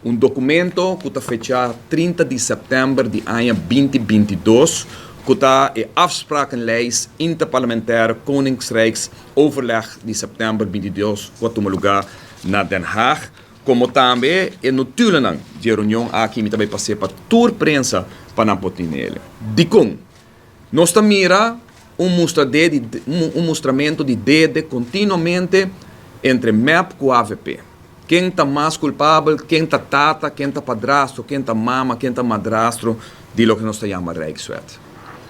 Un documento cu ta fecha 30 di september di aña 2022, cu ta e afsprakenlijst interparlementaire Koninkrijksoverleg di september 22, cu a tuma luga na Den Haag, como tambe e notulennan di e reunion aki mi ta bay pasa pa tur prensa pa nan por tinele. Dicon? Nos ta mira un mustramento di dede continuamente entre MEP cu AVP. Ken ta mas culpabel, ken ta tata, ken ta padrastro, ken ta mama, ken ta madrastro di loke nos ta yama Rijkswet.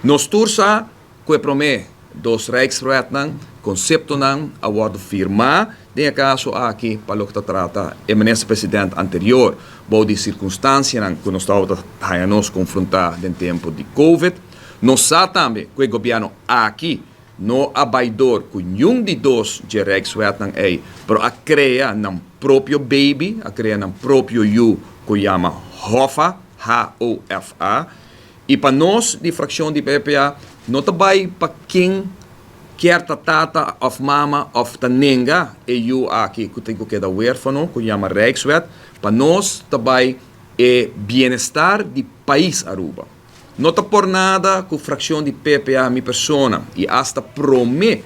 Nos tur sa cu e prome dos Rijkswetnan, conceptonan, a wordo firma, den e caso aki pa loke ta trata e minister-president anterior, bou di circunstancianan cu nos tabata haya nos confronta den tempo di Covid. Nos sa tambe cu e gobierno aki no a bay door cu niun di dos dje Rijkswetnan ey, pero a crea nan propio baby, a crea nan propio yu cu yama HOFA, H-O-F-A. Y pa nos di fraccion di PPA no ta bay pa ken kier ta tata of mama of ta nenga e yu aki cu tin cu keda huerfano cu yama Rijkswet, pa nos ta bay e bienestar di pais Aruba. No ta por nada cu fraccion di PPA, mi persona y hasta prome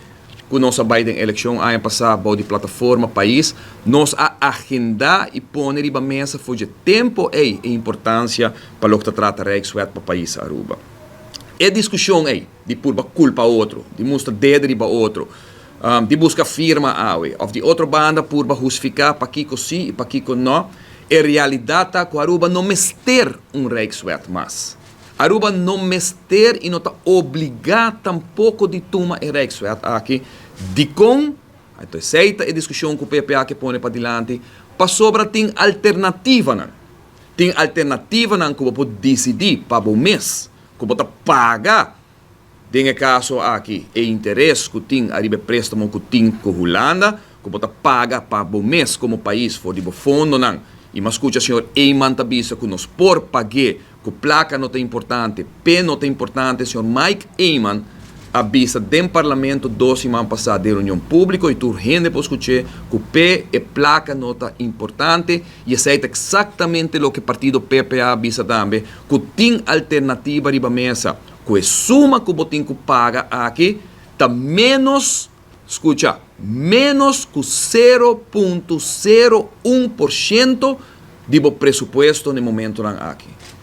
cu nos a bay den eleccion aña pasa bou di plataforma Pais, nos a agenda y pone riba mesa for di tempo ey e importancia pa loke ta trata Rijkswet pa pais Aruba. E discusion ey di purba culpa otro, di mustra dedo riba otro, di busca firma awe, of di otro banda purba hustifica pakico si y pakico no, e realidad ta cu Aruba no mester un Rijkswet mas. Aruba no mester y no ta obliga tampoco di tuma e Rijkswet aki. Dicon? Anto esey ta e discusion cu PPA ke pone padilanti, pasobra tin alternativanan. Tin alternativanan cu bo por dicidi pa bo mes, cu bo ta paga den e caso aki e interes cu tin ariba e prestamo cu tin cu Hulanda, cu bo ta paga pa bo mes como pais for di bo fondonan. Y m'a scucha señor Eman ta bisa cu nos por pag'e, cu placa no ta importante, p'e no ta importante. Señor Mike Eman a bisa den Parlamento 2 siman pasa den reunion publico y tur hende por scuch'e cu p'e e placa no ta importante, y esey ta exactamente loke partido PPA a bisa tambe, cu tin alternativa riba mesa, cu e suma cu bo tin cu paga aki ta menos, scucha, menos cu 0.01% di bo presupuesto na momentonan aki.